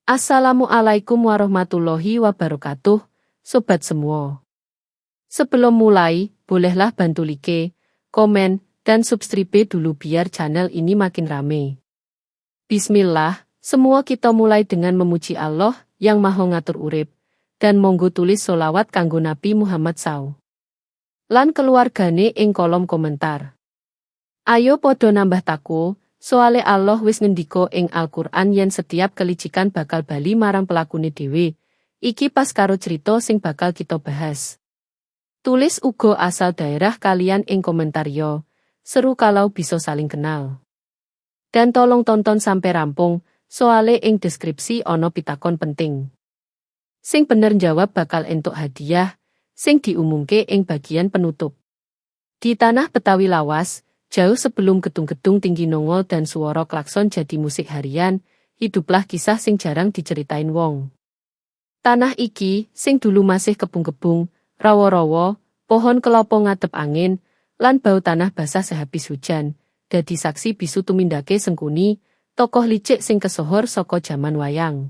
Assalamualaikum warahmatullahi wabarakatuh, sobat semua. Sebelum mulai, bolehlah bantu like, komen, dan subscribe dulu biar channel ini makin rame. Bismillah, semua kita mulai dengan memuji Allah yang Maha Ngatur Urip, dan monggo tulis solawat kanggo Nabi Muhammad SAW lan keluargane ing kolom komentar. Ayo podo nambah takwo, soale Allah wis ngendika ing Al-Qur'an yen setiap kelicikan bakal bali marang pelakune dhewe. Iki pas karo cerita sing bakal kita bahas. Tulis uga asal daerah kalian ing komentar yo. Seru kalau bisa saling kenal. Dan tolong tonton sampai rampung, soale ing deskripsi ono pitakon penting. Sing bener jawab bakal entuk hadiah, sing diumumke ing bagian penutup. Di tanah Betawi lawas, jauh sebelum gedung-gedung tinggi nongol dan suara klakson jadi musik harian, hiduplah kisah sing jarang diceritain wong. Tanah iki, sing dulu masih kebung-kebung, rawa-rawa, pohon kelopo ngadep angin, lan bau tanah basah sehabis hujan, dadi saksi bisu tumindake Sengkuni, tokoh licik sing kesohor saka jaman wayang.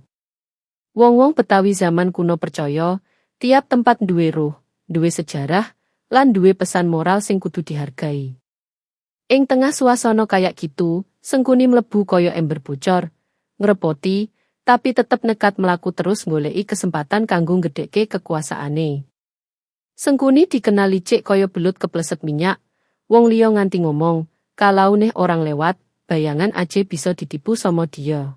Wong-wong Betawi zaman kuno percaya, tiap tempat duwe roh, duwe sejarah, lan duwe pesan moral sing kudu dihargai. Ing tengah suasana kayak gitu, Sengkuni mlebu kaya ember bocor, ngrepoti, tapi tetep nekat melaku terus goleki kesempatan kanggo nggedhekke kekuasaane. Sengkuni dikenal licik kaya belut kepleset minyak, wong liya nganti ngomong, kalau nih orang lewat, bayangan aja bisa ditipu sama dia.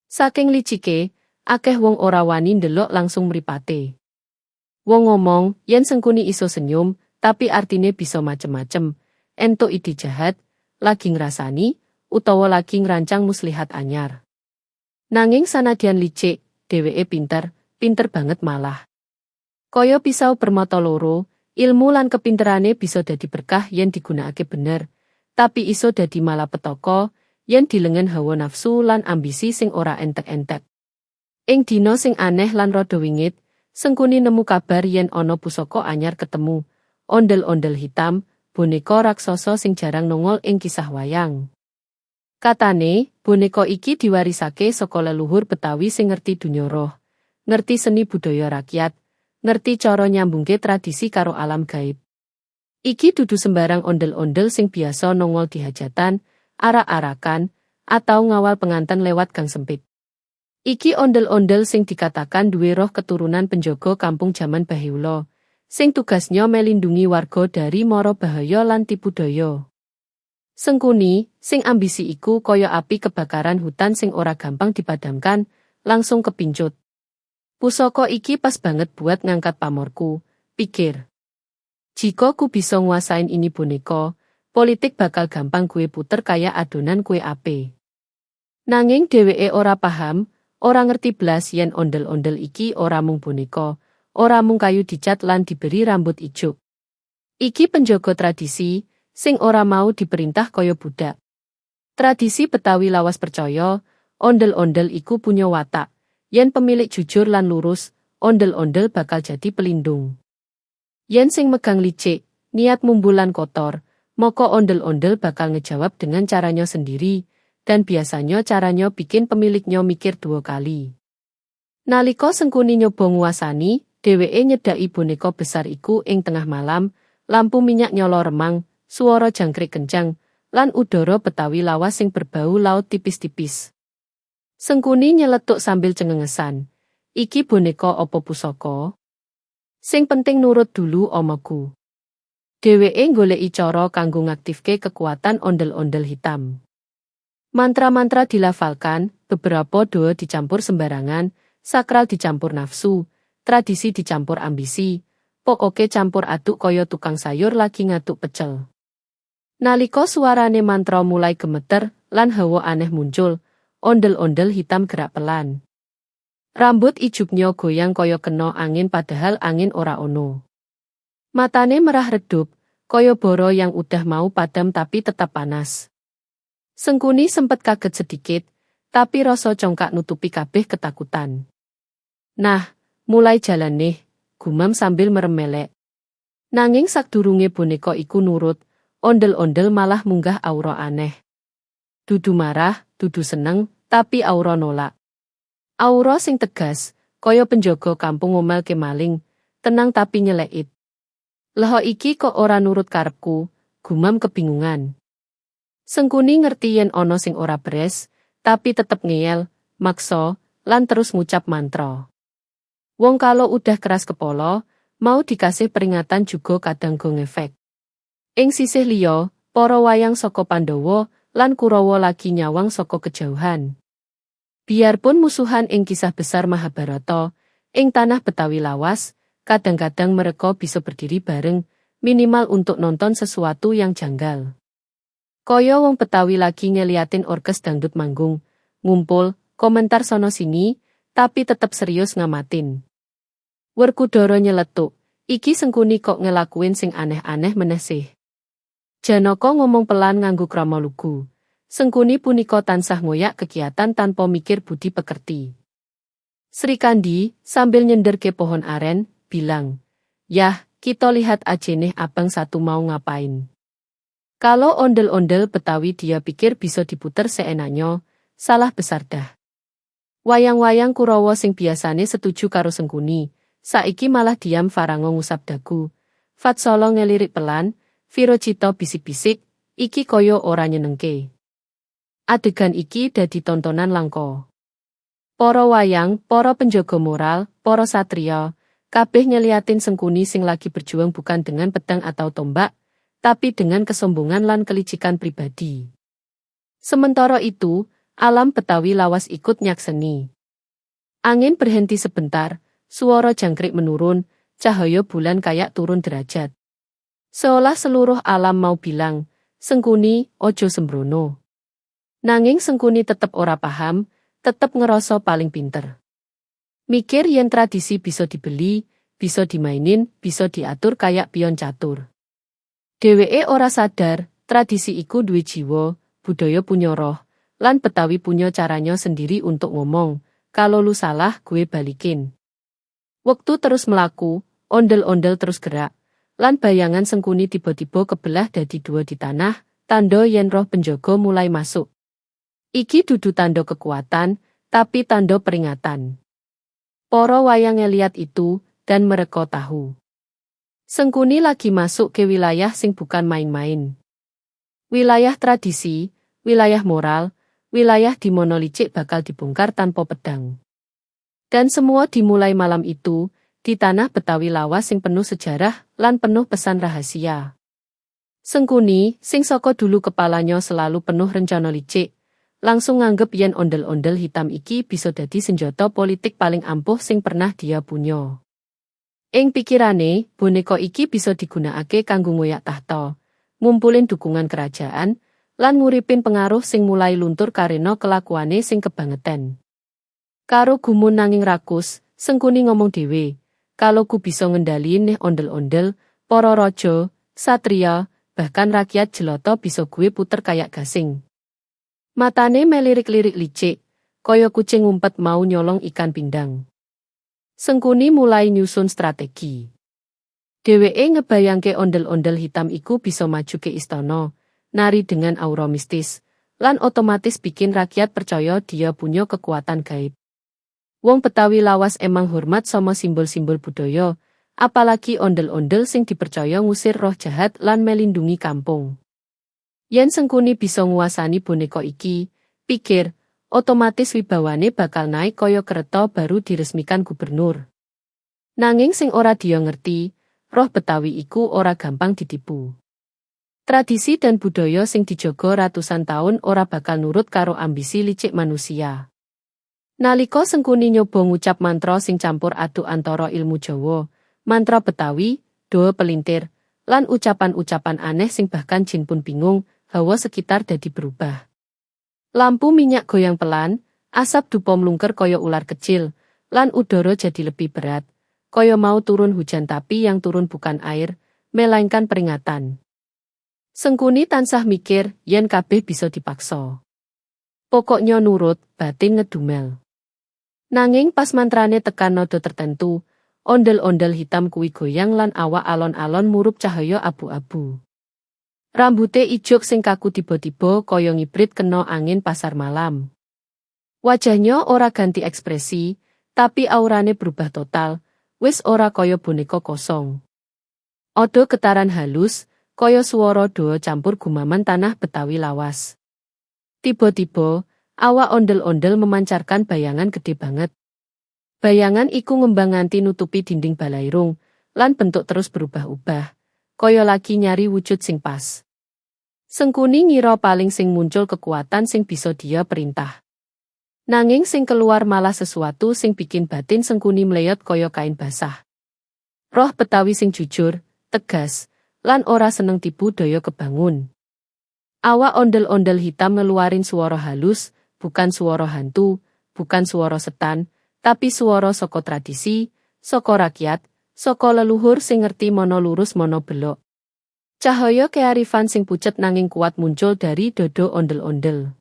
Saking licike, akeh wong ora wani ndelok langsung mripate. Wong ngomong, yen Sengkuni iso senyum, tapi artine bisa macem-macem, entuk ide jahat, lagi ngrasani, utawa lagi ngrancang muslihat anyar. Nanging sanadyan licik, dheweke pinter, pinter banget malah. Kaya pisau bermata loro, ilmu lan kepinterane bisa dadi berkah yen digunakake bener, tapi iso dadi malapetaka yen dilengen hawa nafsu lan ambisi sing ora entek-entek. Ing dina sing aneh lan rada wingit, Sengkuni nemu kabar yen ana pusaka anyar ketemu, ondel-ondel hitam, boneka raksasa sing jarang nongol ing kisah wayang. Katane, boneka iki diwarisake saka leluhur Betawi sing ngerti dunya roh, ngerti seni budaya rakyat, ngerti cara nyambungke tradisi karo alam gaib. Iki dudu sembarang ondel-ondel sing biasa nongol di hajatan, arak-arakan, atau ngawal pengantin lewat gang sempit. Iki ondel-ondel sing dikatakan duwe roh keturunan penjaga kampung jaman baheula, sing tugasnya melindungi warga dari mara bahaya lan tipu daya. Sengkuni, sing ambisi iku kaya api kebakaran hutan sing ora gampang dipadamkan, langsung kepincut. "Pusaka iki pas banget buat ngangkat pamorku," pikir. "Jika ku bisa nguasain ini boneka, politik bakal gampang gue puter kayak adonan kue ape." Nanging dheweke ora paham, ora ngerti blas yen ondel-ondel iki ora mung boneka, ora mung kayu dicat lan diberi rambut ijo. Iki penjaga tradisi, sing ora mau diperintah kaya budak. Tradisi Betawi lawas percaya, ondel-ondel iku punya watak. Yen pemilik jujur lan lurus, ondel-ondel bakal jadi pelindung. Yen sing megang licik, niat mumbul lan kotor, maka ondel-ondel bakal ngejawab dengan caranya sendiri, dan biasanya caranya bikin pemiliknya mikir dua kali. Nalika Sengkuni nyoba nguasani, dheweke nyedaki boneka besar iku ing tengah malam, lampu minyak nyala remang, suara jangkrik kencang, lan udara Betawi lawas sing berbau laut tipis-tipis. Sengkuni nyeletuk sambil cengengesan, "Iki boneka opo pusaka? Sing penting nurut dulu omoku." Dheweke goleki cara kanggo ngaktifke kekuatan ondel-ondel hitam. Mantra-mantra dilafalkan, beberapa doa dicampur sembarangan, sakral dicampur nafsu, tradisi dicampur ambisi, pokoke campur aduk kaya tukang sayur lagi ngaduk pecel. Nalika suarane mantra mulai gemeter lan hawa aneh muncul, ondel-ondel hitam gerak pelan. Rambut ijuknya goyang kaya kena angin padahal angin ora ono. Matane merah redup, kaya boro yang udah mau padam tapi tetap panas. Sengkuni sempet kaget sedikit, tapi rasa congkak nutupi kabeh ketakutan. "Nah, mulai jalan nih," gumam sambil merem melek. Nanging sakdurunge boneka iku nurut, ondel-ondel malah munggah aura aneh. Dudu marah, dudu seneng, tapi aura nolak. Aura sing tegas, kaya penjaga kampung ngomelke maling, tenang tapi nyelekit. "Lha iki kok ora nurut karepku," gumam kebingungan. Sengkuni ngerti yen ono sing ora beres, tapi tetep ngeyel, maksa, lan terus ngucap mantra. Wong kalau udah keras kepala, mau dikasih peringatan juga kadang go ngefek. Ing sisih liya, para wayang saka Pandhawa lan Kurawa lagi nyawang saka kejauhan. Biarpun musuhan ing kisah besar Mahabharata, ing tanah Betawi lawas, kadang-kadang mereka bisa berdiri bareng, minimal untuk nonton sesuatu yang janggal. Kaya wong Betawi lagi ngeliatin orkes dangdut manggung, ngumpul, komentar sono sini, tapi tetep serius ngamatin. Werkudara nyeletuk, "Iki Sengkuni kok ngelakuin sing aneh-aneh meneh sih." Janaka ngomong pelan nganggo krama lugu. "Sengkuni punika tansah ngoyak kegiatan tanpa mikir budi pekerti." Srikandi, sambil nyender ke pohon aren, bilang, "Yah, kita lihat aja nih abang satu mau ngapain. Kalau ondel-ondel Betawi dia pikir bisa diputer seenaknya, salah besar dah." Wayang-wayang Kurawa sing biasane setuju karo Sengkuni, saiki malah diam. Farango ngusap dagu. Fatsala ngelirik pelan, Virocito bisik-bisik, "Iki koyo ora nyenengke." Adegan iki dadi tontonan langka. Para wayang, para penjaga moral, para satria, kabeh ngeliatin Sengkuni sing lagi berjuang bukan dengan pedang atau tombak, tapi dengan kesombongan lan kelicikan pribadi. Sementara itu, alam Betawi lawas ikut nyakseni. Angin berhenti sebentar, suara jangkrik menurun, cahaya bulan kayak turun derajat. Seolah seluruh alam mau bilang, "Sengkuni, ojo sembrono." Nanging Sengkuni tetep ora paham, tetep ngerasa paling pinter. Mikir yen tradisi bisa dibeli, bisa dimainin, bisa diatur kayak pion catur. Dheweke ora sadar, tradisi iku duwe jiwa, budaya punya roh, lan Betawi punya caranya sendiri untuk ngomong, "Kalau lu salah, gue balikin." Waktu terus melaku, ondel-ondel terus gerak, lan bayangan Sengkuni tiba-tiba kebelah dadi dua di tanah, tanda yen roh penjaga mulai masuk. Iki dudu tanda kekuatan, tapi tanda peringatan. Poro wayang ngeliat itu, dan mereka tahu. Sengkuni lagi masuk ke wilayah sing bukan main-main. Wilayah tradisi, wilayah moral, wilayah di mono licik bakal dibongkar tanpa pedang. Dan semua dimulai malam itu, di tanah Betawi lawas sing penuh sejarah lan penuh pesan rahasia. Sengkuni, sing saka dulu kepalanya selalu penuh rencana licik, langsung nganggep yen ondel-ondel hitam iki bisa dadi senjata politik paling ampuh sing pernah dia punya. Ing pikirane, boneka iki bisa digunakake kanggo ngoyak tahta, ngumpulin dukungan kerajaan, lan nguripin pengaruh sing mulai luntur karena kelakuane sing kebangetan. Karo gumun nanging rakus, Sengkuni ngomong dhewe, "Kalau ku bisa ngendaliin nih ondel-ondel, poro rojo, satria, bahkan rakyat jelata bisa gue puter kayak gasing." Matane melirik-lirik licik, kaya kucing ngumpet mau nyolong ikan pindang. Sengkuni mulai nyusun strategi. Dheweke ngebayangke ondel-ondel hitam iku bisa maju ke istana, nari dengan aura mistis, lan otomatis bikin rakyat percaya dia punya kekuatan gaib. Wong Betawi lawas emang hormat sama simbol-simbol budaya, apalagi ondel-ondel sing dipercaya ngusir roh jahat lan melindungi kampung. Yen Sengkuni bisa nguasani boneka iki, pikir, otomatis wibawane bakal naik kaya kereta baru diresmikan gubernur. Nanging sing ora dia ngerti, roh Betawi iku ora gampang ditipu. Tradisi dan budaya sing dijaga ratusan tahun ora bakal nurut karo ambisi licik manusia. Nalika Sengkuni nyoba ngucap mantra sing campur aduk antara ilmu Jawa, mantra Betawi, doa pelintir, lan ucapan-ucapan aneh sing bahkan jin pun bingung, hawa sekitar dadi berubah. Lampu minyak goyang pelan, asap dupa mlungker kaya ular kecil, lan udara jadi lebih berat. Kaya mau turun hujan, tapi yang turun bukan air, melainkan peringatan. Sengkuni tansah mikir yen kabeh bisa dipaksa. "Pokoknya nurut," batin ngedumel. Nanging pas mantrane tekan nodo tertentu, ondel-ondel hitam kuwi goyang lan awak alon-alon murup cahaya abu-abu. Rambute ijuk sing kaku tiba-tiba kaya ngibrit kena angin pasar malam. Wajahnya ora ganti ekspresi, tapi aurane berubah total, wis ora kaya boneka kosong. Odo getaran halus, kaya suara doa campur gumaman tanah Betawi lawas. Tiba-tiba, awak ondel-ondel memancarkan bayangan gede banget. Bayangan iku ngembang nganti nutupi dinding balairung, lan bentuk terus berubah-ubah, kaya lagi nyari wujud sing pas. Sengkuni ngira paling sing muncul kekuatan sing bisa dia perintah. Nanging sing keluar malah sesuatu sing bikin batin Sengkuni mleyot kaya kain basah. Roh Betawi sing jujur, tegas, lan ora seneng tipu daya kebangun. Awak ondel-ondel hitam ngeluarin suara halus, bukan suara hantu, bukan suara setan, tapi suara soko tradisi, soko rakyat, soko leluhur sing ngerti mono lurus mono belok. Cahaya kearifan sing pucet nanging kuat muncul dari dodo ondel-ondel.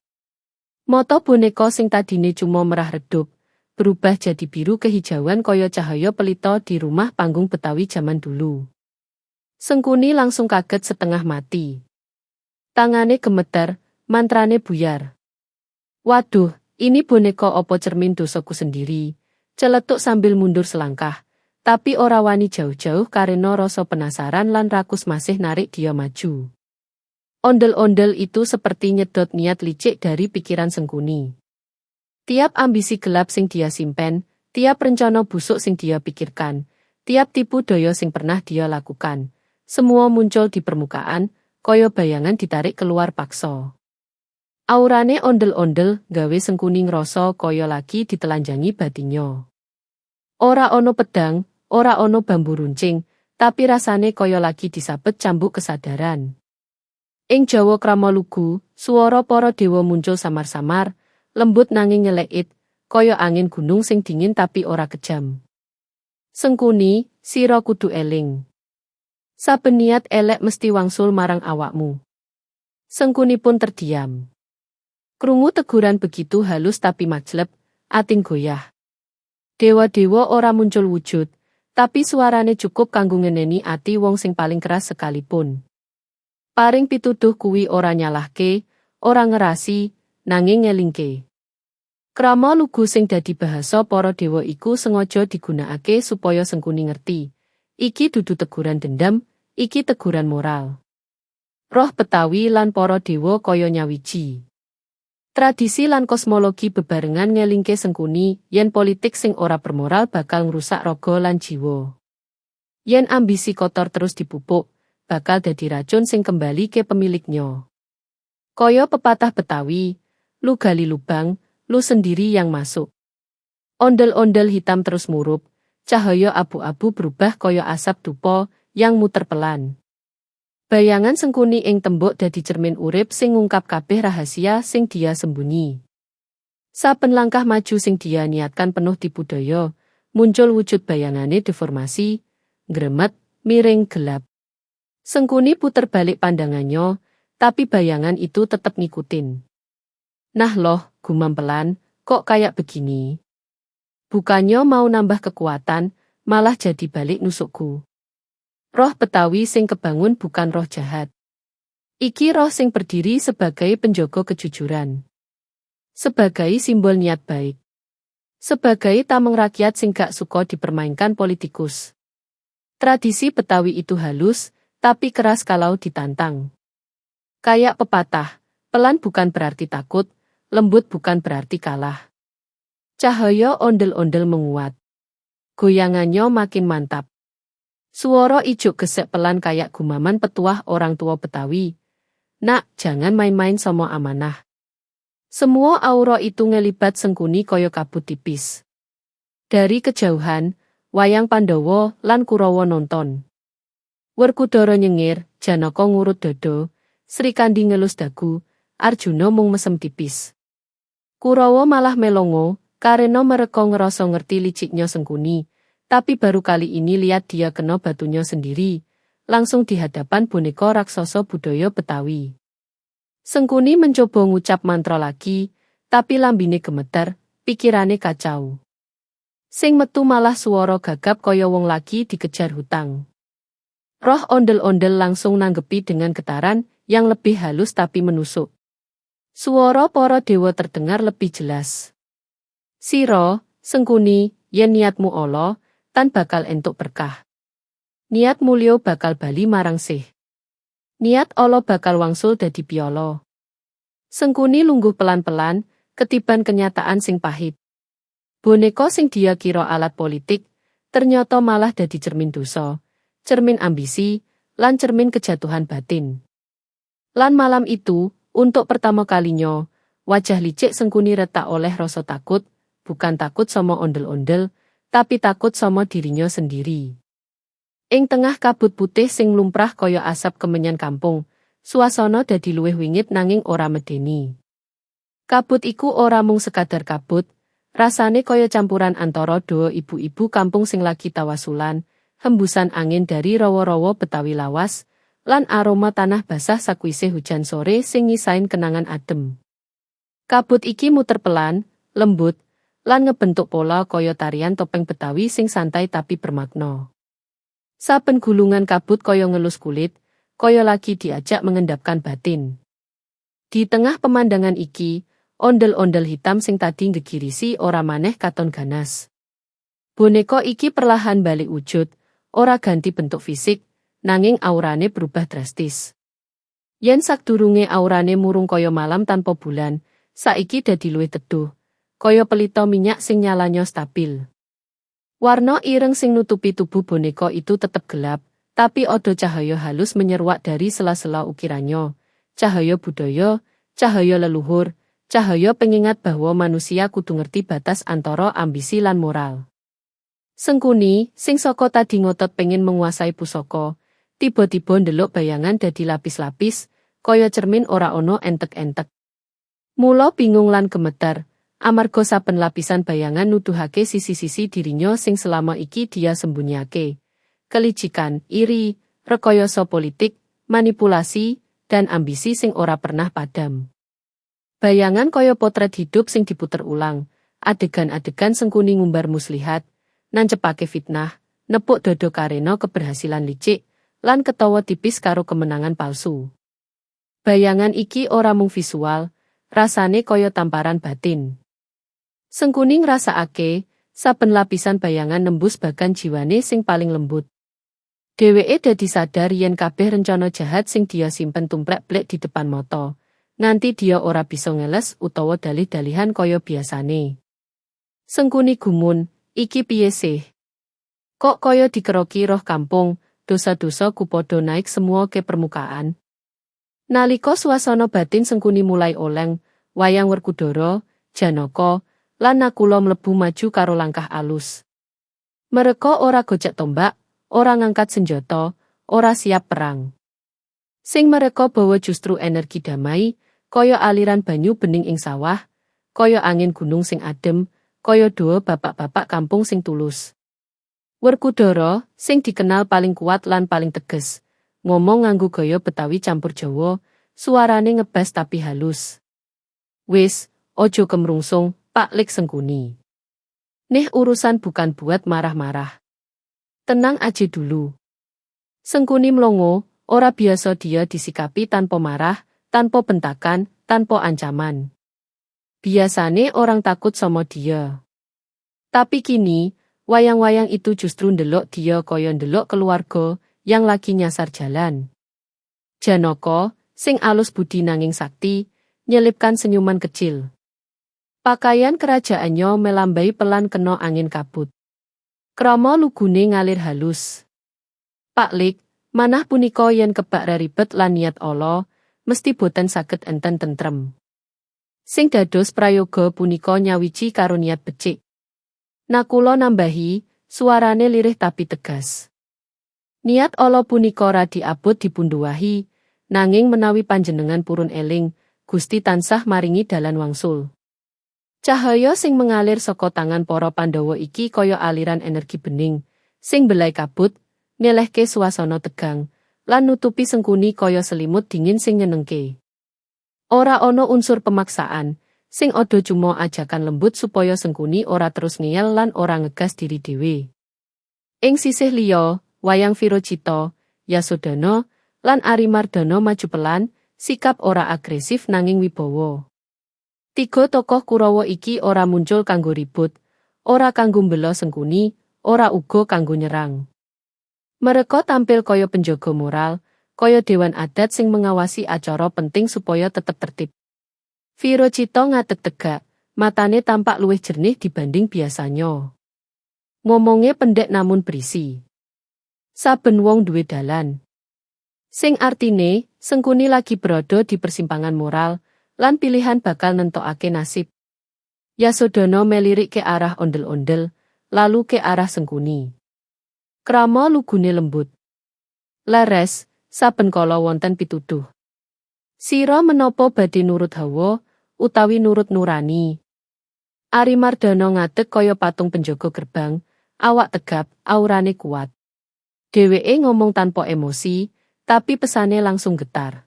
Moto boneka sing tadine cuma merah redup, berubah jadi biru kehijauan kaya cahaya pelito di rumah panggung Betawi zaman dulu. Sengkuni langsung kaget setengah mati. Tangane gemeter, mantrane buyar. "Waduh, ini boneka opo cermin dosaku sendiri?" celetuk sambil mundur selangkah, tapi ora wani jauh-jauh karena rasa penasaran lan rakus masih narik dia maju. Ondel-ondel itu seperti nyedot niat licik dari pikiran Sengkuni. Tiap ambisi gelap sing dia simpen, tiap rencana busuk sing dia pikirkan, tiap tipu daya sing pernah dia lakukan, semua muncul di permukaan, koyo bayangan ditarik keluar paksa. Aurane ondel-ondel gawe Sengkuni ngrasa kaya lagi ditelanjangi batinyo. Ora ono pedang, ora ono bambu runcing, tapi rasane kaya lagi disabet cambuk kesadaran. Ing Jawa krama lugu, suara para dewa muncul samar-samar, lembut nanging nyelekit, kaya angin gunung sing dingin tapi ora kejam. "Sengkuni, sira kudu eling. Saben niat elek mesti wangsul marang awakmu." Sengkuni pun terdiam. Krungu teguran begitu halus tapi majleb, atine goyah. Dewa-dewa ora muncul wujud, tapi suarane cukup kanggo ngeneni ati wong sing paling keras sekalipun. Paring pituduh kuwi ora nyalahke, ora ngerasi, nanging ngelingke. Krama lugu sing dadi bahasa para dewa iku sengaja digunakake supaya Sengkuni ngerti. Iki dudu teguran dendam, iki teguran moral. Roh Betawi lan para dewa kaya nyawiji. Tradisi lan kosmologi bebarengan ngelingke Sengkuni yen politik sing ora bermoral bakal ngrusak raga lan jiwa. Yen ambisi kotor terus dipupuk, bakal dadi racun sing kembali ke pemiliknya. Kaya pepatah Betawi, "Lu gali lubang, lu sendiri yang masuk." Ondel-ondel hitam terus murup, cahaya abu-abu berubah kaya asap dupa yang muter pelan. Bayangan Sengkuni ing tembok dadi cermin urip sing ngungkap kabeh rahasia sing dia sembunyi. Saben langkah maju sing dia niatkan penuh tipu daya, muncul wujud bayangane deformasi, gremet, miring gelap. Sengkuni puter balik pandangannya, tapi bayangan itu tetap ngikutin. "Nah loh," gumam pelan, "kok kayak begini? Bukannya mau nambah kekuatan, malah jadi balik nusukku." Roh Betawi sing kebangun bukan roh jahat. Iki roh sing berdiri sebagai penjaga kejujuran. Sebagai simbol niat baik. Sebagai tameng rakyat sing gak suka dipermainkan politikus. Tradisi Betawi itu halus, tapi keras kalau ditantang. Kayak pepatah, pelan bukan berarti takut, lembut bukan berarti kalah. Cahaya ondel-ondel menguat. Goyangannya makin mantap. Suara ijuk gesek pelan kayak gumaman petuah orang tua Betawi. "Nak, jangan main-main sama amanah." Semua aura itu ngelibat Sengkuni koyo kabut tipis. Dari kejauhan, wayang Pandawa lan Kurawa nonton. Werkudara nyengir, Janaka ngurut dodo, Srikandi ngelus dagu, Arjuna mung mesem tipis. Kurawa malah melongo, karena mereka ngerasa ngerti liciknya Sengkuni, tapi baru kali ini lihat dia kena batunya sendiri, langsung di hadapan boneka raksasa budaya Betawi. Sengkuni mencoba ngucap mantra lagi, tapi lambine gemeter, pikirane kacau. Sing metu malah suara gagap kaya wong lagi dikejar hutang. Roh ondel-ondel langsung nanggepi dengan getaran yang lebih halus tapi menusuk. Suara para dewa terdengar lebih jelas. Siro, Sengkuni, yen niatmu ala, tan bakal entuk berkah. Niat mulya bakal bali marang sih. Niat ala bakal wangsul dadi piala. Sengkuni lungguh pelan-pelan, ketiban kenyataan sing pahit. Boneka sing dia kira alat politik, ternyata malah dadi cermin dosa, cermin ambisi, lan cermin kejatuhan batin. Lan malam itu, untuk pertama kalinya, wajah licik Sengkuni retak oleh rasa takut, bukan takut sama ondel-ondel, tapi takut sama dirinya sendiri. Ing tengah kabut putih sing lumrah kaya asap kemenyan kampung, suasana dadi luwih wingit nanging ora medeni. Kabut iku ora mung sekadar kabut, rasane kaya campuran antara dua ibu-ibu kampung sing lagi tawasulan, hembusan angin dari rawa-rawa Betawi lawas, lan aroma tanah basah sakwise hujan sore sing nyisain kenangan adem. Kabut iki muter pelan, lembut, lan ngebentuk pola kaya tarian topeng Betawi sing santai tapi bermakna. Saben gulungan kabut kaya ngelus kulit, kaya lagi diajak mengendapkan batin. Di tengah pemandangan iki, ondel-ondel hitam sing tadi ngegirisi ora maneh katon ganas. Boneka iki perlahan balik wujud, ora ganti bentuk fisik, nanging aurane berubah drastis. Yen sakdurunge aurane murung kaya malam tanpa bulan, saiki dadi luwih teduh, kaya pelita minyak sing nyalanya stabil. Warna ireng sing nutupi tubuh boneka itu tetep gelap, tapi odo cahaya halus menyeruak dari sela-sela ukirannya. Cahaya budaya, cahaya leluhur, cahaya pengingat bahwa manusia kudu ngerti batas antara ambisi lan moral. Sengkuni, sing saka tadi ngotot pengen menguasai pusaka, tiba-tiba ndelok bayangan dadi lapis-lapis, kaya cermin ora ono entek-entek. Mula bingung lan gemeter, amarga saben lapisan bayangan nuduhake sisi-sisi dirinya sing selama iki dia sembunyiake. Kelicikan, iri, rekayasa politik, manipulasi, dan ambisi sing ora pernah padam. Bayangan kaya potret hidup sing diputer ulang, adegan-adegan Sengkuni ngumbar muslihat, nancepake fitnah, nepuk dodo karena keberhasilan licik, lan ketawa tipis karo kemenangan palsu. Bayangan iki ora mung visual, rasane kaya tamparan batin. Sengkuni ngrasakake, saben lapisan bayangan nembus bagan jiwane sing paling lembut. Dheweke dadi sadar yen kabeh rencana jahat sing dia simpen tumplek-blek di depan mata, nganti dia ora bisa ngeles utawa dalih-dalihan kaya biasane. Sengkuni gumun, iki piye sih? Kok kaya dikeroki roh kampung, dosa-dosa ku podo naik semua ke permukaan. Nalika suasana batin Sengkuni mulai oleng, wayang Werkudara, Janaka, lan Nakula mlebu maju karo langkah alus. Mereka ora gojek tombak, ora ngangkat senjata, ora siap perang. Sing mereka bawa justru energi damai, kaya aliran banyu bening ing sawah, kaya angin gunung sing adem, kaya dua bapak-bapak kampung sing tulus. Werkudara, sing dikenal paling kuat lan paling teges, ngomong nganggo gaya Betawi campur Jawa, suarane ngebas tapi halus. Wis, ojo kemrungsung, Pak Lik Sengkuni. Nih urusan bukan buat marah-marah. Tenang aja dulu. Sengkuni mlongo, ora biasa dia disikapi tanpa marah, tanpa bentakan, tanpa ancaman. Biasane orang takut sama dia. Tapi kini, wayang-wayang itu justru ndelok dia kaya ndelok keluarga yang lagi nyasar jalan. Janaka, sing alus budi nanging sakti, nyelipkan senyuman kecil. Pakaian kerajaannya melambai pelan kena angin kabut. Krama lugune ngalir halus. Pak Lik, manah punika yen kebak reribet lan niat ala, mesti boten saged enten tentrem. Sing dados prayoga punika nyawiji karo niat becik. Nakula nambahi, suarane lirih tapi tegas. Niat ala punika radi abot dipunduwahi, nanging menawi panjenengan purun eling, Gusti tansah maringi dalan wangsul. Cahaya sing mengalir saka tangan para Pandhawa iki kaya aliran energi bening, sing belai kabut, ngelehke suasana tegang, lan nutupi Sengkuni kaya selimut dingin sing nyenengke. Ora ana unsur pemaksaan, sing ada cuma ajakan lembut supaya Sengkuni ora terus ngeyel lan ora ngegas diri dhewe. Ing sisih liya, wayang Virocita, Yasodana, lan Arimardana maju pelan, sikap ora agresif nanging wibawa. Tiga tokoh Kurawa iki ora muncul kanggo ribut, ora kanggo mbela Sengkuni, ora uga kanggo nyerang. Mereka tampil kaya penjaga moral, kaya dewan adat sing mengawasi acara penting supaya tetep tertib. Virocita ngadeg tegak, matane tampak luwih jernih dibanding biasanya. Ngomongnya pendek namun berisi. Saben wong duwe dalan. Sing artine, Sengkuni lagi berada di persimpangan moral, lan pilihan bakal nentokake nasib. Yasodana melirik ke arah ondel-ondel, lalu ke arah Sengkuni. Krama lugune lembut. Leres, saben kala wonten pituduh. Sira menapa badhe nurut hawa, utawi nurut nurani? Arimardana ngadeg kaya patung penjaga gerbang, awak tegap, aurane kuat. Dheweke ngomong tanpa emosi, tapi pesane langsung getar.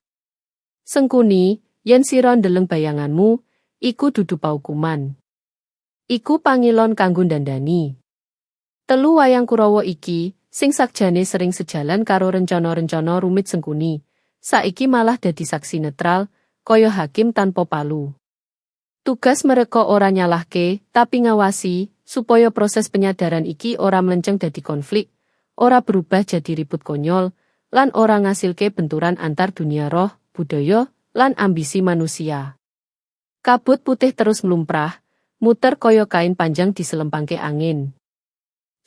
Sengkuni, yen sira ndeleng bayanganmu, iku dudu paukuman. Iku pangilon kanggo ndandani. Telu wayang Kurawa iki, sing sakjane sering sejalan karo rencana-rencana rumit Sengkuni, saiki malah dadi saksi netral, kaya hakim tanpa palu. Tugas mereka ora nyalahke, tapi ngawasi, supaya proses penyadaran iki ora melenceng dadi konflik, ora berubah jadi ribut konyol, lan ora ngasilke benturan antar dunia roh, budaya, lan ambisi manusia. Kabut putih terus melumprah, muter kaya kain panjang diselempangke angin.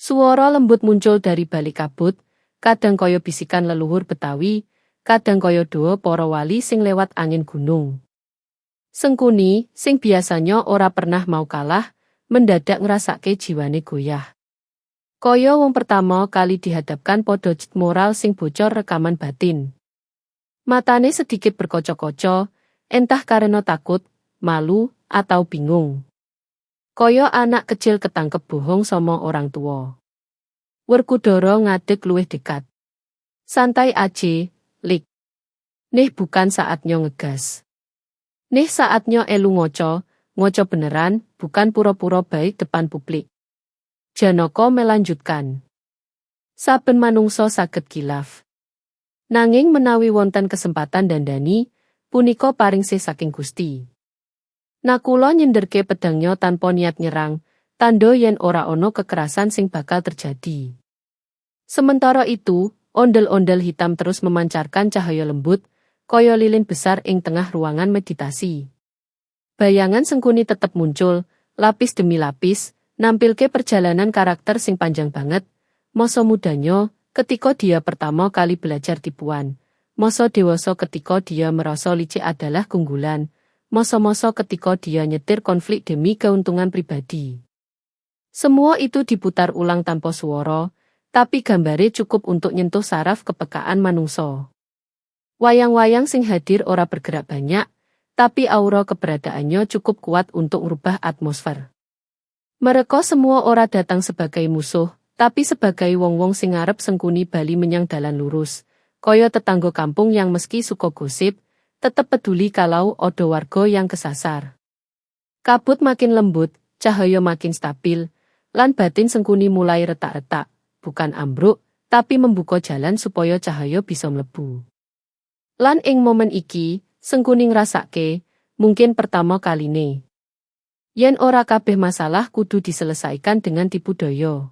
Suara lembut muncul dari balik kabut, kadang kaya bisikan leluhur Betawi, kadang kaya doa para wali sing lewat angin gunung. Sengkuni, sing biasanya ora pernah mau kalah, mendadak ngrasake jiwane goyah. Kaya wong pertama kali dihadapkan podo moral sing bocor rekaman batin. Matane sedikit berkaca-kaca, entah karena takut, malu, atau bingung. Kaya anak kecil ketangkep bohong sama orang tua. Werkudara ngadeg luwih dekat. Santai aja, Lik. Nih bukan saatnya ngegas. Nih saatnya elu ngoco, ngoco beneran, bukan pura-pura baik depan publik. Janaka melanjutkan. Saben manungsa saged kilaf. Nanging menawi wonten kesempatan dandani, punika paring saking Gusti. Nakula nyenderke pedangnya tanpa niat nyerang, tando yen ora ono kekerasan sing bakal terjadi. Sementara itu, ondel-ondel hitam terus memancarkan cahaya lembut, kaya lilin besar ing tengah ruangan meditasi. Bayangan Sengkuni tetep muncul, lapis demi lapis, nampilke perjalanan karakter sing panjang banget, masa mudanya, ketika dia pertama kali belajar tipuan, masa dewasa ketika dia merasa licik adalah keunggulan, masa-masa ketika dia nyetir konflik demi keuntungan pribadi. Semua itu diputar ulang tanpa suara, tapi gambare cukup untuk nyentuh saraf kepekaan manungsa. Wayang-wayang sing hadir ora bergerak banyak, tapi aura keberadaannya cukup kuat untuk merubah atmosfer. Mereka semua ora datang sebagai musuh, tapi sebagai wong-wong sing ngarep Sengkuni bali menyang dalan lurus, kaya tetangga kampung yang meski suka gosip, tetep peduli kalau ada warga yang kesasar. Kabut makin lembut, cahaya makin stabil, lan batin Sengkuni mulai retak-retak, bukan ambruk, tapi membuka jalan supaya cahaya bisa mlebu. Lan ing momen iki, Sengkuni ngrasake, mungkin pertama kaline, yen ora kabeh masalah kudu diselesaikan dengan tipu daya.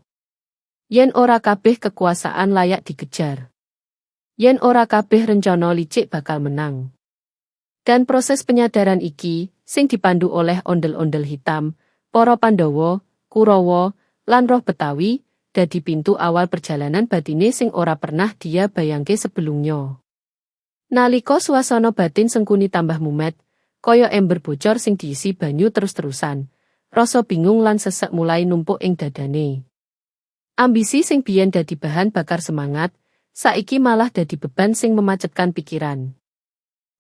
Yen ora kabeh kekuasaan layak dikejar. Yen ora kabeh rencana licik bakal menang. Dan proses penyadaran iki, sing dipandu oleh ondel-ondel hitam, para Pandawa, Kurawa, lan roh Betawi, dadi pintu awal perjalanan batine sing ora pernah dia bayangke sebelumnya. Nalika suasana batin Sengkuni tambah mumet, kaya ember bocor sing diisi banyu terus-terusan, rasa bingung lan sesek mulai numpuk ing dadane. Ambisi sing biyen dadi bahan bakar semangat, saiki malah dadi beban sing memacetkan pikiran.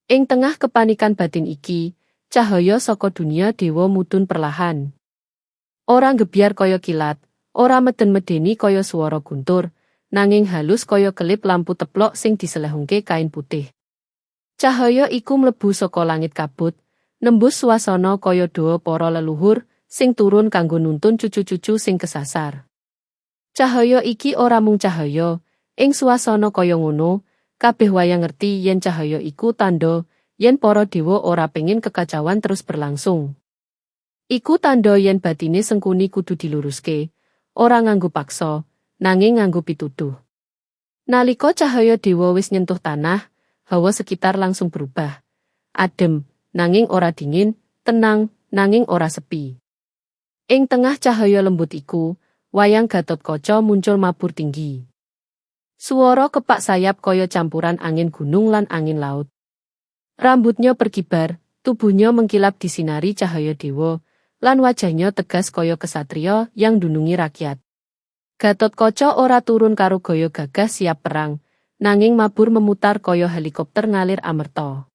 Ing tengah kepanikan batin iki, cahaya saka dunia dewa mudun perlahan. Ora gebyar kaya kilat, ora meden-medeni kaya suara guntur, nanging halus kaya kelip lampu teplok sing diselehungke kain putih. Cahaya iku mlebu saka langit kabut, nembus suasana kaya doa para leluhur sing turun kanggo nuntun cucu-cucu sing kesasar. Cahaya iki ora mung cahaya, ing suasana kaya ngono, kabeh wayang ngerti yen cahaya iku tandha yen para dewa ora pengin kekacauan terus berlangsung. Iku tandha yen batine Sengkuni kudu diluruske, ora nganggo paksa, nanging nganggo pituduh. Nalika cahaya dewa wis nyentuh tanah, hawa sekitar langsung berubah. Adem, nanging ora dingin, tenang, nanging ora sepi. Ing tengah cahaya lembut iku, wayang Gatotkaca muncul mabur tinggi. Suara kepak sayap kaya campuran angin gunung lan angin laut. Rambutnya berkibar, tubuhnya mengkilap disinari cahaya dewa, lan wajahnya tegas kaya kesatria yang ndunungi rakyat. Gatotkaca ora turun karo gaya gagah siap perang, nanging mabur memutar kaya helikopter ngalir amerta.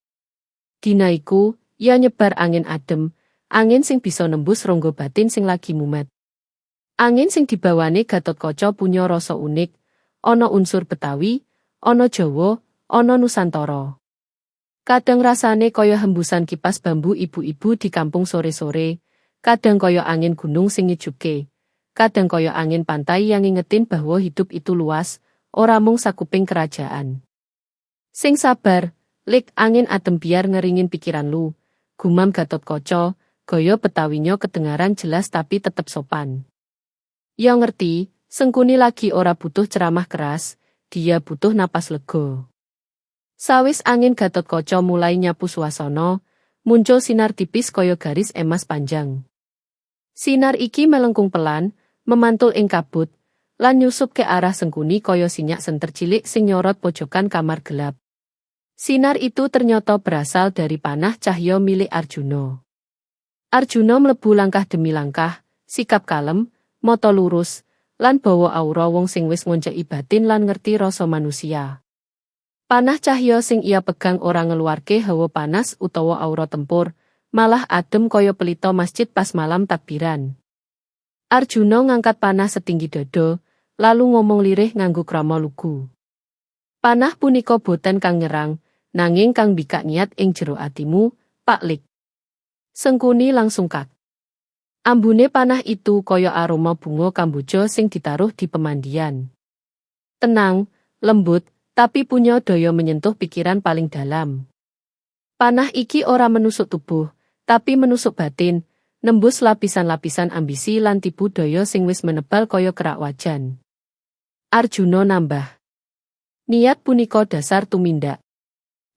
Dina iku, ia nyebar angin adem, angin sing bisa nembus ronggo batin sing lagi mumet. Angin sing dibawane Gatotkaca punya rasa unik, ana unsur Betawi, ana Jawa, ana Nusantara. Kadang rasane kaya hembusan kipas bambu ibu-ibu di kampung sore-sore, kadang kaya angin gunung sing nyejuke, kadang kaya angin pantai yang ngingetin bahwa hidup itu luas, ora mung sakuping kerajaan. "Sing sabar, Lik, angin adem biar ngeringin pikiran lu," gumam Gatotkaca, gaya Betawinya kedengaran jelas tapi tetep sopan. Ia ngerti, Sengkuni lagi ora butuh ceramah keras, dia butuh napas lego. Sawis angin Gatotkaca mulai nyapu suasana, muncul sinar tipis kaya garis emas panjang. Sinar iki melengkung pelan, memantul ing kabut, lan nyusup ke arah Sengkuni kaya sinyak senter cilik sing nyorot pojokan kamar gelap. Sinar itu ternyata berasal dari panah cahya milik Arjuna. Arjuna mlebu langkah demi langkah, sikap kalem, moto lurus, lan bawa aura wong sing wis ngonceki batin lan ngerti rasa manusia. Panah cahya sing ia pegang ora ngeluarke hawa panas utawa aura tempur, malah adem kaya pelito masjid pas malam takbiran. Arjuna ngangkat panah setinggi dada, lalu ngomong lirih nganggo krama lugu. "Panah punika boten kang nyerang, nanging kang bikak niat ing jero atimu, Pak Lik." Sengkuni langsung kak. Ambune panah itu kaya aroma bunga kamboja sing ditaruh di pemandian. Tenang, lembut, tapi punya daya menyentuh pikiran paling dalam. Panah iki ora menusuk tubuh, tapi menusuk batin, nembus lapisan-lapisan ambisi lan tipu daya sing wis menebal kaya kerak wajan. Arjuna nambah. "Niat punika dasar tumindak.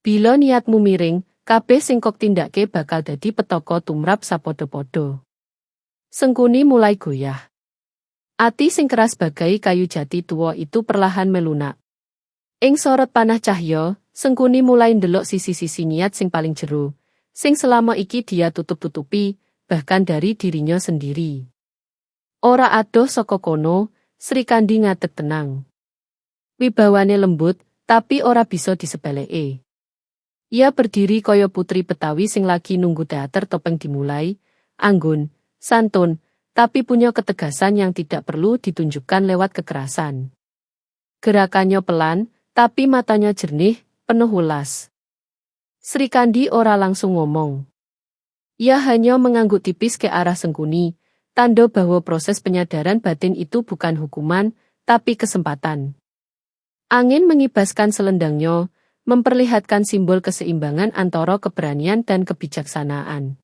Bila niatmu miring, kabeh sing kok tindake bakal dadi petaka tumrap sapadha-padha." Sengkuni mulai goyah. Ati sing keras bagai kayu jati tua itu perlahan melunak. Ing sorot panah cahya, Sengkuni mulai ndelok sisi-sisi niat sing paling jero, sing selama iki dia tutup-tutupi, bahkan dari dirinya sendiri. Ora adoh saka kono, Srikandi ngadeg tenang. Wibawane lembut, tapi ora bisa disepeleke. Ia berdiri kaya putri Betawi sing lagi nunggu teater topeng dimulai, anggun, santun, tapi punya ketegasan yang tidak perlu ditunjukkan lewat kekerasan. Gerakannya pelan, tapi matanya jernih, penuh welas. Srikandi ora langsung ngomong. Ia hanya mengangguk tipis ke arah Sengkuni, tanda bahwa proses penyadaran batin itu bukan hukuman, tapi kesempatan. Angin mengibaskan selendangnya, memperlihatkan simbol keseimbangan antara keberanian dan kebijaksanaan.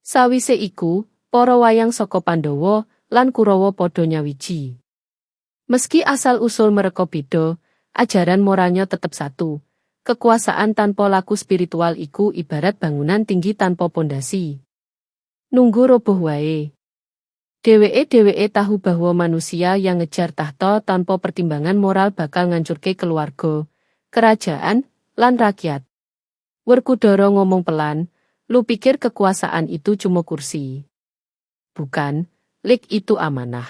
Sawise iku, para wayang saka Pandhawa lan Kurawa padha nyawiji. Meski asal-usul mereka beda, ajaran moralnya tetap satu. Kekuasaan tanpa laku spiritual iku ibarat bangunan tinggi tanpa pondasi. Nunggu roboh wae. Dheweke dheweke tahu bahwa manusia yang ngejar tahta tanpa pertimbangan moral bakal ngancurke keluarga, kerajaan, lan rakyat. Werkudara ngomong pelan, "Lu pikir kekuasaan itu cuma kursi? Bukan, Lik, itu amanah.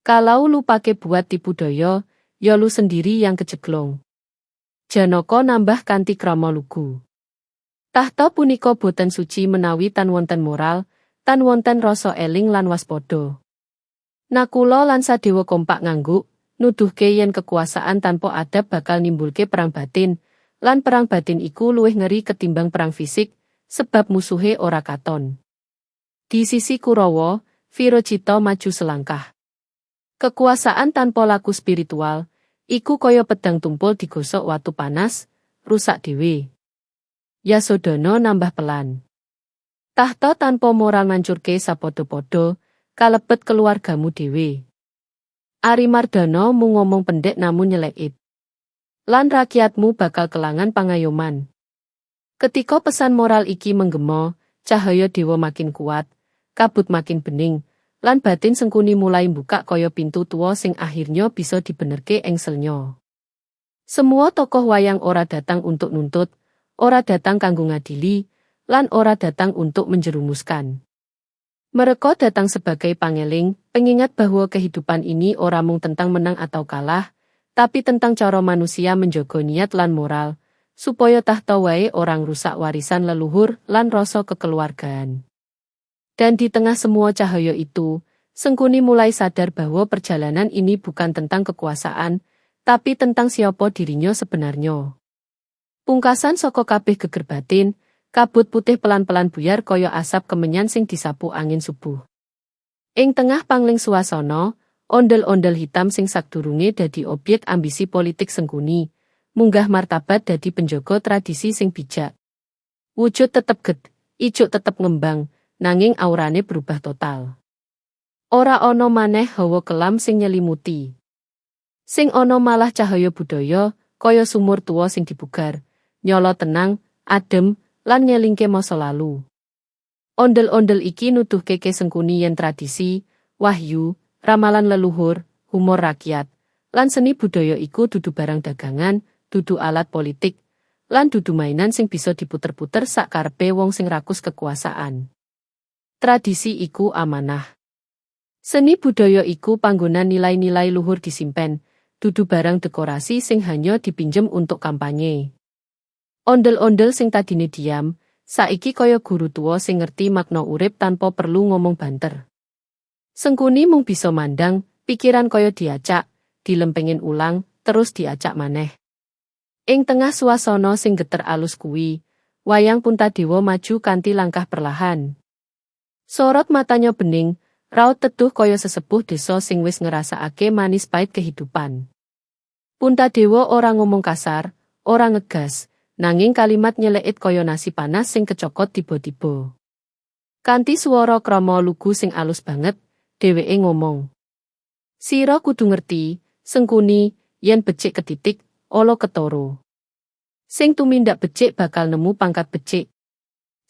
Kalau lu pakai buat tipu daya, ya lu sendiri yang keceklong." Janaka nambah kanthi krama lugu. "Tahta punika boten suci menawi tan wonten moral, tan wonten rasa eling lan waspada." Nakula lan Sadewa kompak ngangguk, nuduhke yen kekuasaan tanpa adab bakal nimbulke perang batin, lan perang batin iku luwih ngeri ketimbang perang fisik, sebab musuhe ora katon. Di sisi Kurawa, Virocita maju selangkah. "Kekuasaan tanpa laku spiritual, iku kaya pedang tumpul digosok watu panas, rusak dhewe." Yasodana nambah pelan. Tahta tanpa moral ngancurke sapodo-podo, kalebet keluargamu dhewe. Ari Mardana mung ngomong pendek namun nyelekit. Lan rakyatmu bakal kelangan pangayoman. Ketika pesan moral iki menggema, cahaya dewa makin kuat, kabut makin bening, lan batin Sengkuni mulai buka kaya pintu tua sing akhirnya bisa dibenerke engselnya. Semua tokoh wayang ora datang untuk nuntut, ora datang kanggo ngadili, lan ora datang untuk menjerumuskan. Mereka datang sebagai pangeling, pengingat bahwa kehidupan ini ora mung tentang menang atau kalah, tapi tentang cara manusia menjaga niat lan moral, supaya tahta wae ora ngrusak warisan leluhur lan rasa kekeluargaan. Dan di tengah semua cahaya itu, Sengkuni mulai sadar bahwa perjalanan ini bukan tentang kekuasaan, tapi tentang siapa dirinya sebenarnya. Pungkasan saka kabeh geger batin, kabut putih pelan-pelan buyar kaya asap kemenyan sing disapu angin subuh. Ing tengah pangling suasana, ondel-ondel hitam sing sakdurunge dadi objek ambisi politik Sengkuni, munggah martabat dadi penjaga tradisi sing bijak. Wujud tetep ged, ijuk tetep ngembang, nanging aurane berubah total. Ora ana maneh hawa kelam sing nyelimuti. Sing ana malah cahaya budaya, kaya sumur tua sing dibugar, nyala tenang, adem, lan ngelingke masa lalu. Ondel-ondel iki nuduhke ke Sengkuni yen tradisi, wahyu, ramalan leluhur, humor rakyat, lan seni budaya iku dudu barang dagangan, dudu alat politik, lan dudu mainan sing bisa diputer-puter sak karepe wong sing rakus kekuasaan. Tradisi iku amanah. Seni budaya iku panggonan nilai-nilai luhur disimpen, dudu barang dekorasi sing hanya dipinjem untuk kampanye. Ondel-ondel sing tadine diam, saiki kaya guru tua sing ngerti makna urip tanpa perlu ngomong banter. Sengkuni mung bisa mandang, pikiran kaya diacak, dilempengin ulang, terus diacak maneh. Ing tengah suasana sing geter alus kuwi, wayang Puntadewa maju kanthi langkah perlahan. Sorot matanya bening, raut teduh kaya sesepuh desa sing wis ngerasakake manis pahit kehidupan. Puntadewa ora ngomong kasar, ora ngegas, nanging kalimat nyelekit kaya nasi panas sing kecokot tiba-tiba. Kanthi swara krama lugu sing alus banget, dheweke ngomong. Sira kudu ngerti, Sengkuni, yen becik ketitik, ala ketara. Sing tumindak becik bakal nemu pangkat becik.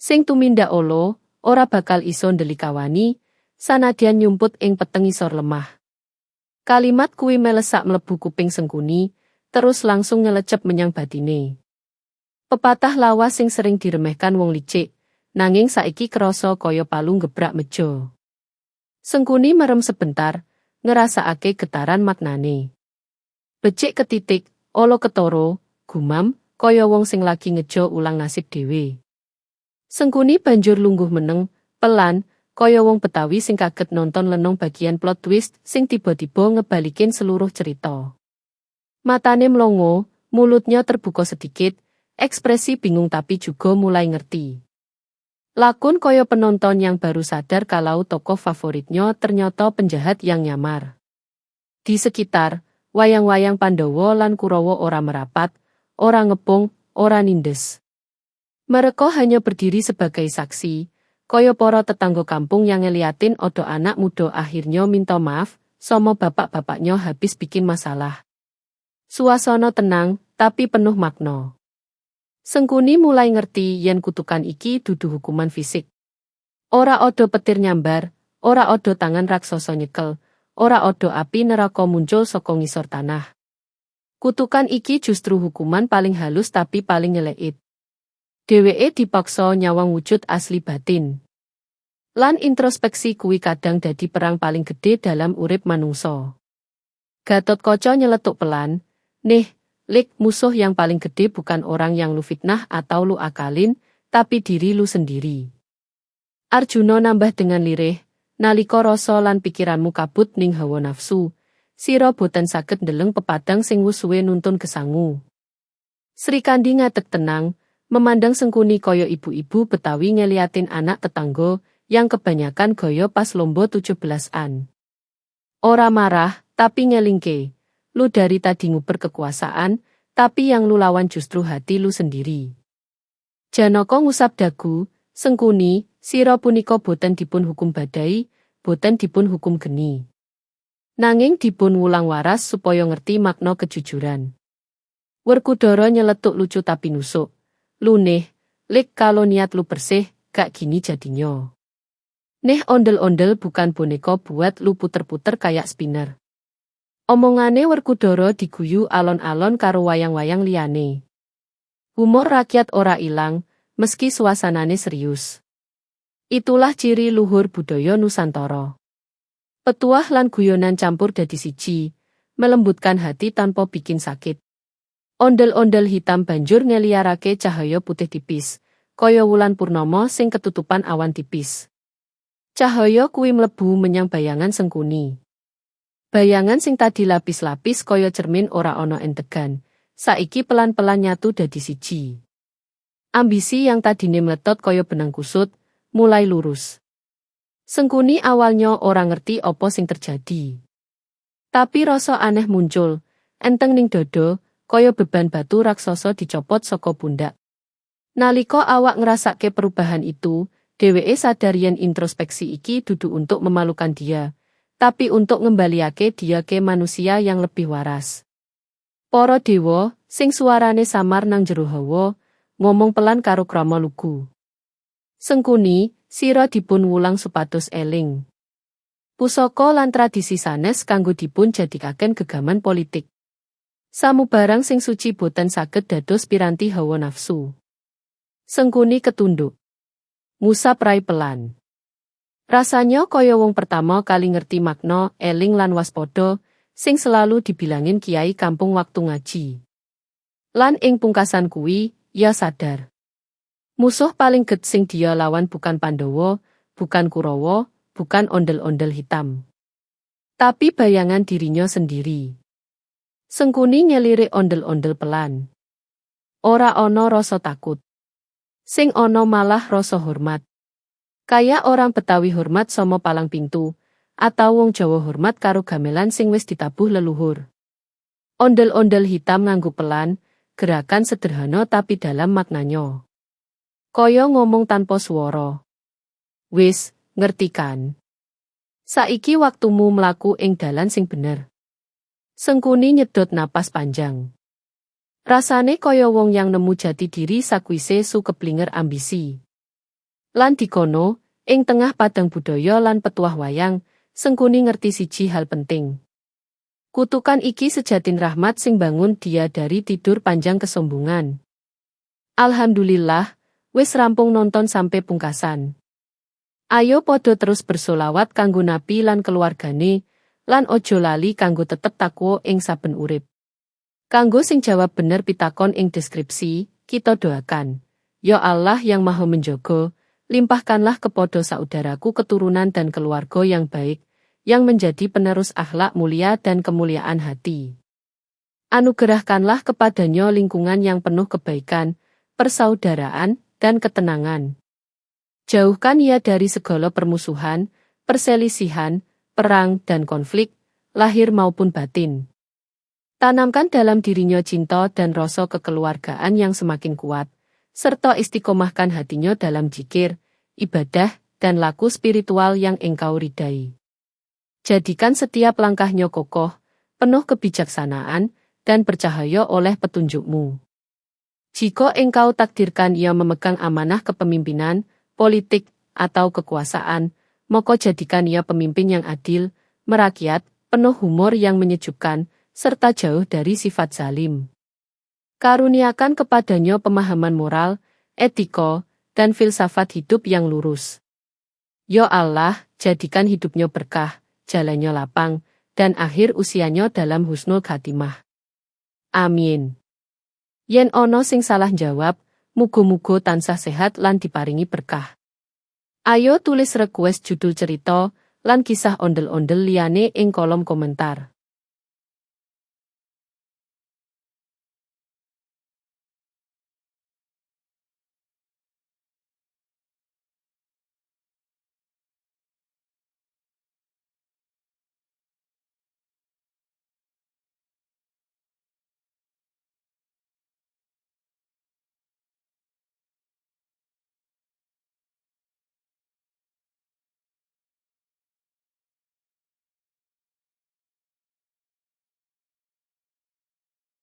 Sing tumindak ala, ora bakal iso ndelik kawani, sanadyan nyumput ing peteng isor lemah. Kalimat kuwi melesak mlebu kuping Sengkuni, terus langsung nyelecep menyang batine. Pepatah lawas sing sering diremehkan wong licik, nanging saiki krasa kaya palu gebrak meja. Sengkuni merem sebentar, ngerasakake getaran maknane. Becik ketitik, ala ketara, gumam, kaya wong sing lagi ngejo ulang nasib dhewe. Sengkuni banjur lungguh meneng, pelan, kaya wong Betawi sing kaget nonton lenong bagian plot twist sing tiba-tiba ngebalikin seluruh cerita. Matane mlongo, mulutnya terbuka sedikit, ekspresi bingung tapi juga mulai ngerti. Lakon kaya penonton yang baru sadar kalau tokoh favoritnya ternyata penjahat yang nyamar. Di sekitar, wayang-wayang Pandawa lan Kurawa ora merapat, ora ngepung, ora nindes. Mereka hanya berdiri sebagai saksi, kaya para tetangga kampung yang ngeliatin odo anak muda akhirnya minta maaf, sama bapak-bapaknya habis bikin masalah. Suasana tenang, tapi penuh makna. Sengkuni mulai ngerti yen kutukan iki dudu hukuman fisik. Ora odo petir nyambar, ora odo tangan raksasa nyekel, ora odo api neraka muncul saka ngisor tanah. Kutukan iki justru hukuman paling halus tapi paling nyelekit. Dheweke dipaksa nyawang wujud asli batin. Lan introspeksi kuwi kadang dadi perang paling gede dalam urip manungsa. Gatot Kaca nyeletuk pelan, "Nih, Lik, musuh yang paling gede bukan orang yang lu fitnah atau lu akalin, tapi diri lu sendiri." Arjuna nambah dengan lirih, "Nalika rasa lan pikiranmu kabut ning hawa nafsu, sira boten saged ndeleng pepadang sing wus suwe nuntun gesangu." Srikandi ngadeg tenang, memandang Sengkuni kaya ibu-ibu Betawi ngeliatin anak tetangga yang kebanyakan gaya pas lomba 17-an. Ora marah, tapi ngelingke. Lu dari tadi nguber kekuasaan, tapi yang lu lawan justru hati lu sendiri. Janaka ngusap dagu, Sengkuni, Sira punika boten dipun hukum badai, boten dipun hukum geni. Nanging dipun wulang waras supaya ngerti makna kejujuran. Werkudara nyeletuk lucu tapi nusuk. Lu nih, Lik, kalau niat lu bersih, gak gini jadinya. Nih ondel-ondel bukan boneka buat lu puter-puter kayak spinner. Omongane Werkudara diguyu alon-alon karo wayang-wayang liyane. Humor rakyat ora ilang, meski suasanane serius. Itulah ciri luhur budaya Nusantara. Petuah lan guyonan campur dadi siji, melembutkan hati tanpa bikin sakit. Ondel-ondel hitam banjur ngeliarake cahaya putih tipis, kaya wulan purnama sing ketutupan awan tipis. Cahaya kuwi mlebu menyang bayangan Sengkuni. Bayangan sing tadi lapis-lapis kaya cermin ora ana entegan, saiki pelan-pelan nyatu dadi siji. Ambisi yang tadine meletot kaya benang kusut, mulai lurus. Sengkuni awalnya ora ngerti apa sing terjadi. Tapi rasa aneh muncul, enteng ning dodo, kaya beban batu raksasa dicopot saka pundak. Nalika awak ngrasake perubahan itu, dheweke sadar yen introspeksi iki dudu untuk memalukan dia, tapi untuk ngembaliake dia ke manusia yang lebih waras. Para dewa, sing suarane samar nang jero hawa, ngomong pelan karo krama lugu. Sengkuni, sira dipun wulang supados eling. Pusaka lan tradisi sanes kanggo dipun jadikaken gegaman politik. Samubarang sing suci boten saged dados piranti hawa nafsu. Sengkuni ketunduk. Ngusap rai pelan. Rasanya kaya wong pertama kali ngerti makna eling lan waspada sing selalu dibilangin kiai kampung waktu ngaji. Lan ing pungkasan kuwi, ia sadar. Musuh paling get sing dia lawan bukan Pandawa, bukan Kurawa, bukan ondel-ondel hitam. Tapi bayangan dirinya sendiri. Sengkuni nyelirik ondel-ondel pelan. Ora ono rasa takut. Sing ono malah rasa hormat. Kayak orang Betawi hormat sama palang pintu, atau wong Jawa hormat karo gamelan sing wis ditabuh leluhur. Ondel-ondel hitam ngangguk pelan, gerakan sederhana tapi dalam maknanya. Kaya ngomong tanpa swara. Wis, ngerti kan? Saiki waktumu mlaku ing dalan sing bener. Sengkuni nyedot napas panjang. Rasane kaya wong yang nemu jati diri sakwise su keblinger ambisi. Lan dikono, ing tengah padang budaya lan petuah wayang, Sengkuni ngerti siji hal penting. Kutukan iki sejatine rahmat sing bangun dia dari tidur panjang kesombongan. Alhamdulillah, wis rampung nonton sampai pungkasan. Ayo podo terus bersolawat kanggo nabi lan keluargane, lan ojo lali kanggo tetep takwa ing saben urip. Kanggo sing jawab bener pitakon ing deskripsi, kita doakan. Ya Allah yang Maha Menjaga, limpahkanlah kepada saudaraku keturunan dan keluarga yang baik, yang menjadi penerus akhlak mulia dan kemuliaan hati. Anugerahkanlah kepadanya lingkungan yang penuh kebaikan, persaudaraan, dan ketenangan. Jauhkan ia dari segala permusuhan, perselisihan, perang, dan konflik, lahir maupun batin. Tanamkan dalam dirinya cinta dan rasa kekeluargaan yang semakin kuat, serta istiqomahkan hatinya dalam zikir, ibadah, dan laku spiritual yang engkau ridai. Jadikan setiap langkahnya kokoh, penuh kebijaksanaan, dan bercahaya oleh petunjukmu. Jika engkau takdirkan ia memegang amanah kepemimpinan, politik, atau kekuasaan, maka jadikan ia pemimpin yang adil, merakyat, penuh humor yang menyejukkan, serta jauh dari sifat zalim. Karuniakan kepadanya pemahaman moral, etika, dan filsafat hidup yang lurus. Ya Allah, jadikan hidupnya berkah, jalannya lapang, dan akhir usianya dalam husnul khatimah. Amin. Yen ono sing salah jawab, mugo-mugo tansah sehat lan diparingi berkah. Ayo tulis request judul cerita lan kisah ondel-ondel liyane ing kolom komentar.